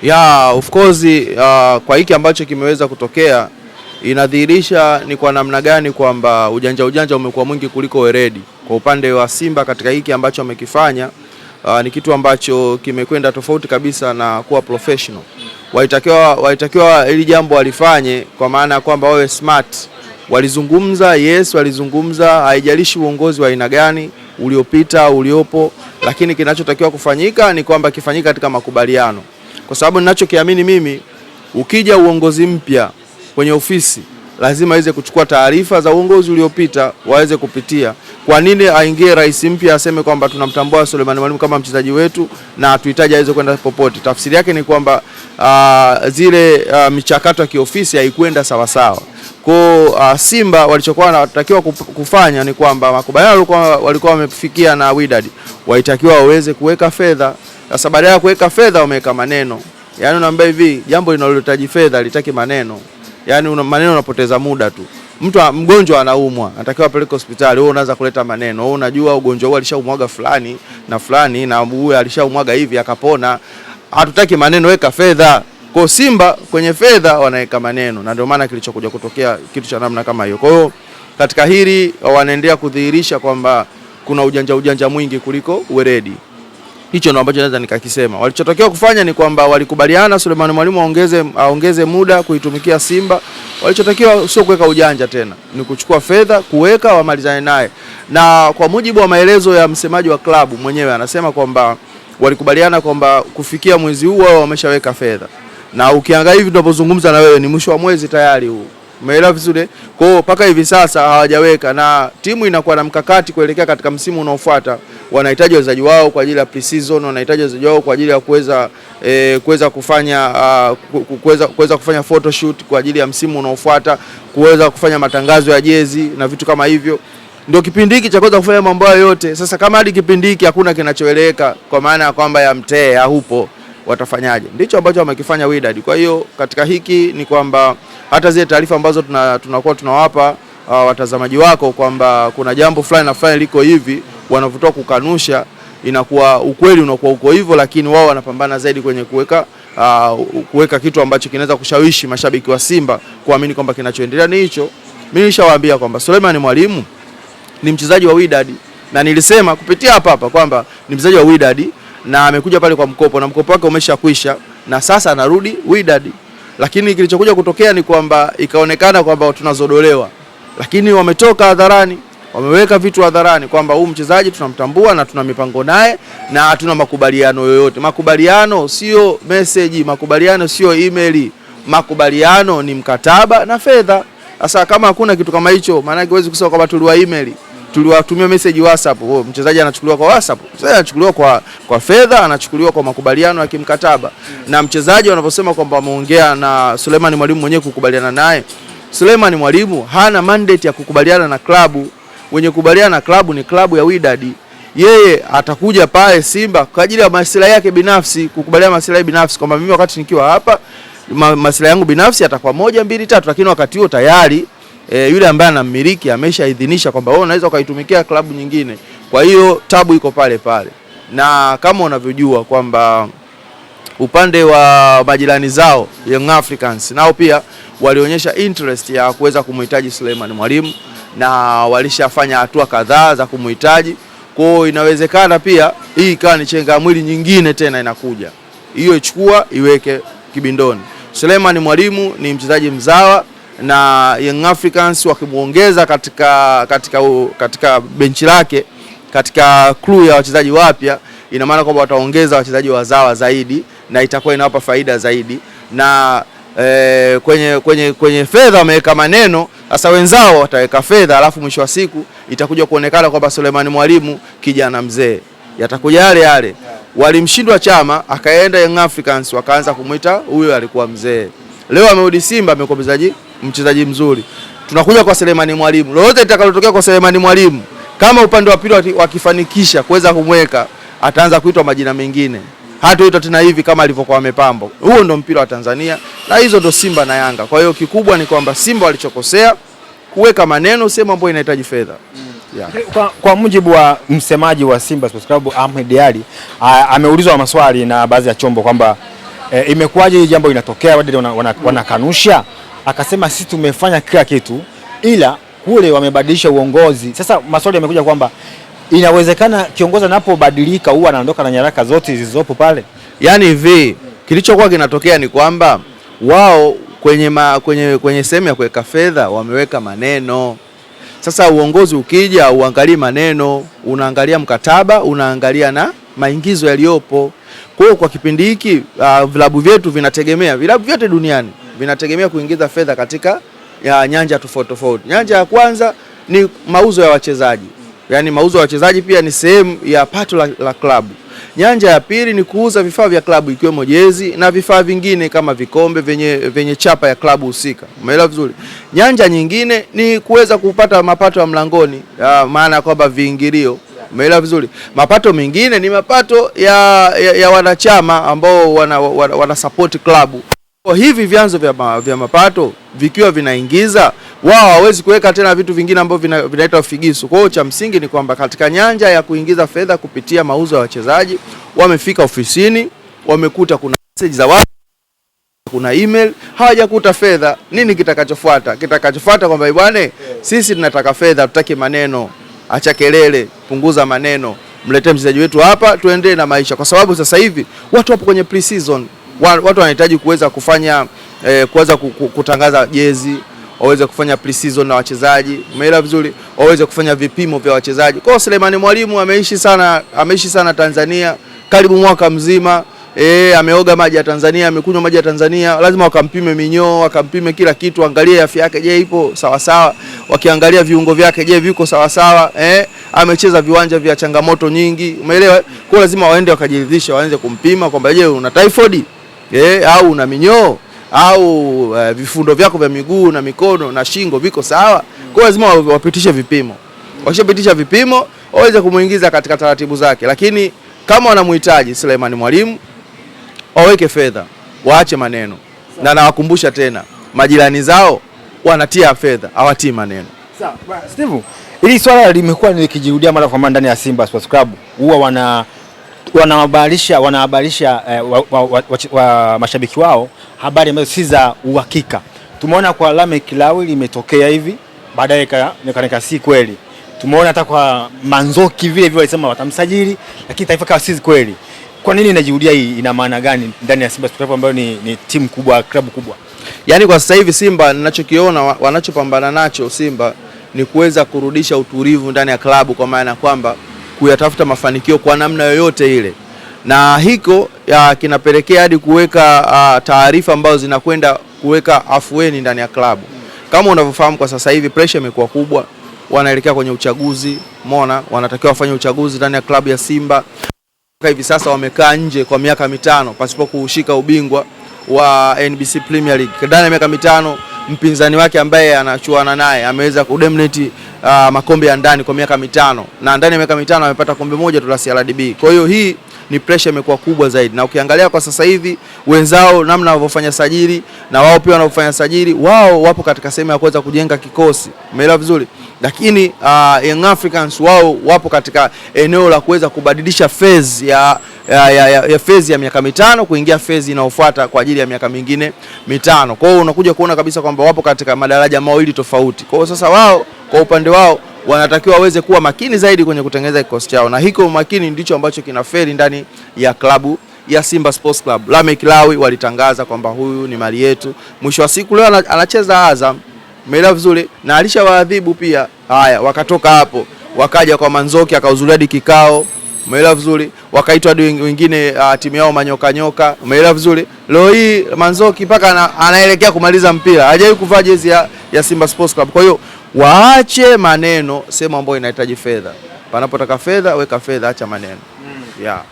Yeah, of course, kwa hiki ambacho kimeweza kutokea inadhihirisha ni kwa namna gani kwamba ujanja ujanja umekuwa mwingi kuliko weredi. Kwa upande wa Simba katika hiki ambacho wamekifanya, ni kitu ambacho kimekwenda tofauti kabisa na kuwa professional. Walitakiwa hili jambo walifanye kwa maana ya kwamba wawe smart. Walizungumza, yes, walizungumza, haijalishi uongozi wa aina gani uliopita, uliopo, lakini kinachotakiwa kufanyika ni kwamba kifanyika katika makubaliano, kwa sababu ninachokiamini mimi, ukija uongozi mpya kwenye ofisi lazima aweze kuchukua taarifa za uongozi uliopita waweze kupitia. Kwa nini aingie rais mpya aseme kwamba tunamtambua Suleiman Mwalimu kama mchezaji wetu na hatuhitaji aweze kwenda popote? Tafsiri yake ni kwamba zile michakato ya kiofisi haikwenda sawa sawa. Kwa Simba walichokuwa wanatakiwa kufanya ni kwamba makubaliano walikuwa wamefikia na Wydad, walitakiwa waweze kuweka fedha. Sasa baada ya kuweka fedha wameweka maneno. Yaani unaambia hivi, jambo linalohitaji fedha litaki maneno. Yaani una maneno unapoteza muda tu. Mtu mgonjwa anaumwa, anatakiwa apeleke hospitali, wewe unaanza kuleta maneno. Wewe unajua ugonjwa huu alishaumwaga fulani na fulani na huyu alishaumwaga hivi akapona. Hatutaki maneno, weka fedha. Kwa Simba kwenye fedha wanaweka maneno, na ndio maana kilichokuja kutokea kitu cha namna kama hiyo. Kwa hiyo katika hili wanaendelea kudhihirisha kwamba kuna ujanja ujanja mwingi kuliko weredi. Hicho ndio ambacho naweza nikakisema. Walichotakiwa kufanya ni kwamba walikubaliana Suleiman Mwalimu aongeze muda kuitumikia Simba. Walichotakiwa sio kuweka ujanja tena, ni kuchukua fedha kuweka wamalizane naye. Na kwa mujibu wa maelezo ya msemaji wa klabu mwenyewe anasema kwamba walikubaliana kwamba kufikia mwezi huu wao wameshaweka fedha. Na ukiangalia hivi tunapozungumza na wewe ni mwisho wa mwezi tayari huu. Umeelewa vizuri? Kwa hiyo mpaka hivi sasa hawajaweka, na timu inakuwa na mkakati kuelekea katika msimu unaofuata. Wanahitaji wachezaji wao kwa ajili ya pre-season, wanahitaji wachezaji wao kwa ajili ya kuweza kuweza kufanya kuweza kufanya photoshoot kwa ajili ya msimu unaofuata, kuweza kufanya matangazo ya jezi na vitu kama hivyo. Ndio kipindi hiki cha kuweza kufanya mambo hayo yote. Sasa kama hadi kipindi hiki hakuna kinachoeleweka kwa maana ya kwamba ya mtee hupo, watafanyaje? Ndicho ambacho wamekifanya Wydad. Kwa hiyo katika hiki ni kwamba hata zile taarifa ambazo tunakuwa tunawapa watazamaji wako kwamba kuna jambo fulani na fulani liko hivi, wanavotoa kukanusha, inakuwa ukweli unakuwa uko hivyo, lakini wao wanapambana zaidi kwenye kuweka kitu ambacho kinaweza kushawishi mashabiki wa Simba kuamini kwamba kinachoendelea ni hicho. Mimi nishawaambia kwamba Suleiman Mwalimu ni mchezaji wa Wydad, na nilisema kupitia hapa hapa kwamba ni mchezaji wa Wydad na amekuja pale kwa mkopo na mkopo wake umeshakwisha na sasa anarudi Wydad. Lakini kilichokuja kutokea ni kwamba ikaonekana kwamba tunazodolewa, lakini wametoka hadharani, wameweka vitu hadharani kwamba huu mchezaji tunamtambua na tuna mipango naye na hatuna makubaliano yoyote. Makubaliano sio message, makubaliano sio email, makubaliano ni mkataba na fedha. Sasa kama hakuna kitu kama hicho, maana yake huwezi kusema kwamba tuliwa email, tuliwatumia message WhatsApp. Oh, mchezaji anachukuliwa kwa WhatsApp, mchezaji anachukuliwa kwa fedha, anachukuliwa kwa makubaliano ya kimkataba. Na mchezaji wanaposema kwamba wameongea na Suleiman Mwalimu mwenyewe kukubaliana naye, Suleiman Mwalimu hana mandate ya kukubaliana na klabu. Wenye kukubaliana na klabu ni klabu ya Wydad. Yeye atakuja pale Simba kwa ajili ya maslahi yake binafsi, kukubaliana maslahi binafsi kwamba mimi wakati nikiwa hapa maslahi yangu binafsi atakuwa 1 2 3, lakini wakati huo tayari yule ambaye anamiliki ameshaidhinisha kwamba wewe unaweza ukaitumikia klabu nyingine. Kwa hiyo tabu iko pale pale. Na kama unavyojua kwamba upande wa majirani zao Young Africans nao pia walionyesha interest ya kuweza kumhitaji Suleiman Mwalimu na walishafanya hatua kadhaa za kumhitaji. Kwa hiyo inawezekana pia hii ikawa ni chenga mwili nyingine tena inakuja. Hiyo ichukua iweke kibindoni. Suleiman Mwalimu ni mchezaji mzawa na Young Africans wakimuongeza katika benchi lake, katika crew ya wachezaji wapya, ina maana kwamba wataongeza wachezaji wazawa zaidi na itakuwa inawapa faida zaidi. Na kwenye fedha wameweka maneno, sasa wenzao wataweka fedha, alafu mwisho wa siku itakuja kuonekana kwamba Suleiman Mwalimu kijana mzee. Yatakuja yale yale. Walimshindwa Chama, akaenda Young Africans wakaanza kumuita huyo alikuwa mzee. Leo amerudi Simba amekuwa mchezaji mzuri. Tunakuja kwa Suleiman Mwalimu. Lolote litakalotokea kwa Suleiman Mwalimu, kama upande wa pili wakifanikisha kuweza kumweka, ataanza kuitwa majina mengine. Hataitwa tena hivi kama alivyokuwa amepambwa. Huo ndo mpira wa Tanzania na hizo ndo Simba na Yanga. Kwa hiyo kikubwa ni kwamba Simba walichokosea kuweka maneno sehemu ambayo inahitaji fedha. Yeah. Kwa mujibu wa msemaji wa Simba Sports Club Ahmed Ally, ameulizwa maswali na baadhi ya chombo kwamba Imekuwaje hii jambo inatokea, Wydad wanakanusha? Akasema sisi tumefanya kila kitu, ila kule wamebadilisha uongozi. Sasa maswali yamekuja kwamba inawezekana kiongozi anapobadilika huwa anaondoka na nyaraka zote zilizopo pale. Yaani hivi kilichokuwa kinatokea ni kwamba wao kwenye sehemu ya kuweka fedha wameweka maneno. Sasa uongozi ukija uangalie maneno, unaangalia mkataba, unaangalia na maingizo yaliyopo. Kwa hiyo kwa kipindi hiki vilabu vyetu vinategemea, vilabu vyote duniani vinategemea kuingiza fedha katika nyanja tofauti tofauti. Nyanja ya kwanza ni mauzo ya wachezaji. Yaani mauzo ya wachezaji pia ni sehemu ya pato la klabu. Nyanja ya pili ni kuuza vifaa vya klabu ikiwemo jezi na vifaa vingine kama vikombe vyenye chapa ya klabu husika. Umeelewa vizuri? Nyanja nyingine ni kuweza kupata mapato ya mlangoni, maana kwamba viingilio. Umeelewa vizuri? Mapato mengine ni mapato ya wanachama ambao wana support klabu. Kwa hivi vyanzo vya mapato vikiwa vinaingiza, wao hawawezi kuweka tena vitu vingine ambavyo vinaitwa figisu. Kwa hiyo cha msingi ni kwamba katika nyanja ya kuingiza fedha kupitia mauzo ya wachezaji, wamefika ofisini, wamekuta kuna message za watu, kuna email, hawajakuta fedha. Nini kitakachofuata? Kitakachofuata kwamba bwana, sisi tunataka fedha, tutaki maneno, acha kelele, punguza maneno, mletee mchezaji wetu hapa tuendelee na maisha, kwa sababu sasa hivi watu wapo kwenye pre-season. Watu wanahitaji kuweza kufanya kuweza kutangaza jezi, waweze kufanya pre-season na wachezaji, umeelewa vizuri, waweze kufanya vipimo vya wachezaji. Kwa hiyo Selemani Mwalimu ameishi sana Tanzania karibu mwaka mzima. Ameoga maji ya Tanzania, amekunywa maji ya Tanzania, lazima wakampime minyoo, wakampime kila kitu, angalie afya yake, je, ipo sawa sawa? Wakiangalia viungo vyake, je, viko sawa sawa? Amecheza viwanja vya changamoto nyingi, umeelewa? Kwa lazima waende wakajiridhisha, waanze kumpima kwamba je, una typhoid? Au una minyoo au vifundo vyako vya miguu na mikono na shingo viko sawa? Kwa lazima wapitishe vipimo. Wakishapitisha vipimo waweze kumuingiza katika taratibu zake. Lakini kama wanamhitaji Selemani Mwalimu, waweke fedha, waache maneno. Na nawakumbusha tena, majirani zao wanatia fedha, hawatii maneno. Sawa, Steve, hili swala limekuwa likijirudia mara kwa mara ndani ya Simba Sports Club. Huwa wanahabarisha mashabiki wao habari ambazo si za uhakika. Tumeona kwa Lameck Kilawi limetokea hivi, baadaye ikaonekana si kweli. Tumeona hata kwa Manzoki vile vile walisema watamsajili, lakini taarifa kawa si kweli. Kwa nini inajirudia hii? Ina maana gani ndani ya Simba Sports Club ambayo ni timu kubwa, klabu kubwa? Yaani kwa sasa hivi Simba ninachokiona wanachopambana nacho Simba ni kuweza kurudisha utulivu ndani ya klabu, kwa maana kwamba kuyatafuta mafanikio kwa namna yoyote ile, na hiko kinapelekea hadi kuweka taarifa ambazo zinakwenda kuweka afueni ndani ya klabu. Kama unavyofahamu kwa sasa hivi pressure imekuwa kubwa, wanaelekea kwenye uchaguzi, umeona wanatakiwa wafanye uchaguzi ndani ya klabu ya Simba. Hivi sasa wamekaa nje kwa miaka 5 pasipo kuushika ubingwa wa NBC Premier League. Ndani ya miaka 5 mpinzani wake ambaye anachuana naye ameweza kudominate makombe ya ndani kwa miaka 5, na ndani ya miaka 5 amepata kombe moja tu la CRDB. Kwa hiyo hii ni pressure imekuwa kubwa zaidi, na ukiangalia kwa sasa hivi wenzao namna wanavyofanya sajili na wao pia wanavyofanya sajili, wao wapo katika sehemu ya kuweza kujenga kikosi, umeelewa vizuri. Lakini Young Africans wao wapo katika eneo la kuweza kubadilisha phase ya phase ya miaka 5 kuingia phase inayofuata kwa ajili ya miaka mingine 5. Kwa hiyo unakuja kuona kabisa kwamba wapo katika madaraja mawili tofauti. Kwa hiyo sasa wao kwa upande wao wanatakiwa waweze kuwa makini zaidi kwenye kutengeneza kikosi chao, na hiko umakini ndicho ambacho kinafeli ndani ya klabu ya Simba Sports Club. Lameck Kilawi walitangaza kwamba huyu ni mali yetu. Mwisho wa siku leo anacheza Azam, umeelewa vizuri, na alishawaadhibu pia. Haya, wakatoka hapo wakaja kwa Manzoki akahudhuria hadi kikao, umeelewa vizuri, wakaitwa hadi wengine timu yao manyoka nyoka, umeelewa vizuri. Leo hii Manzoki mpaka anaelekea kumaliza mpira hajawahi kuvaa jezi ya Simba Sports Club. Kwa hiyo waache maneno sehemu ambayo inahitaji fedha. Panapotaka fedha weka fedha, acha maneno. Yeah.